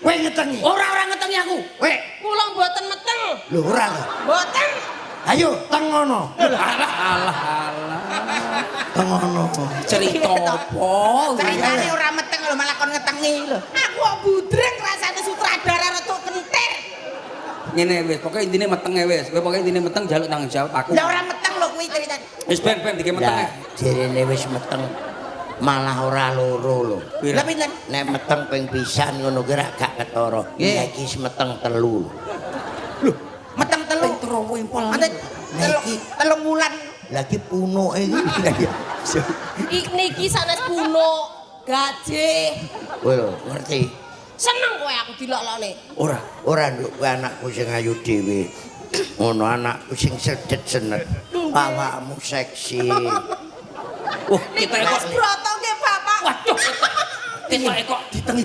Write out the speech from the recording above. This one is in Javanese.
Kowe ngetengi. Ora, ora ngetengi aku. Kowe Kula mboten meteng. Lho, ora to? Mboten. Ayo teng ngono. Alah, alah, alah. Teng ngono. Cerita apa? Ceritane ora meteng lho, malah kon ngetengi lho. Aku kok budreng rasane, sutradara rada kentir. Ngene wis, pokoke intine metenge wis. Kowe pokoke intine meteng, jaluk tanggung jawab aku. Lah, ora meteng lho kuwi ceritane. Wis, ben ben dike metenge. Lah, jerene wis meteng malah ora loro lho. Pira? Lah, pinten? Nek meteng ping pisan ngono ki rak gak ketara. Nggih. Iki wis meteng telu. Meteng telu. Telu empol. Ante Lah, iki 3 wulan. Lagi punuke iki. Ik niki sanes punuk, gajih. Kowe lho, ngerti? Seneng kowe aku dilok-lokne. Ora. Ora, nduk, kowe anakku sing ayu dhewe. Ngono anakku sing sedet senet. Awakmu seksi. Wah, Niki kita Mas kok Broto nggih, Bapak. Waduh. Kita kok ditengi.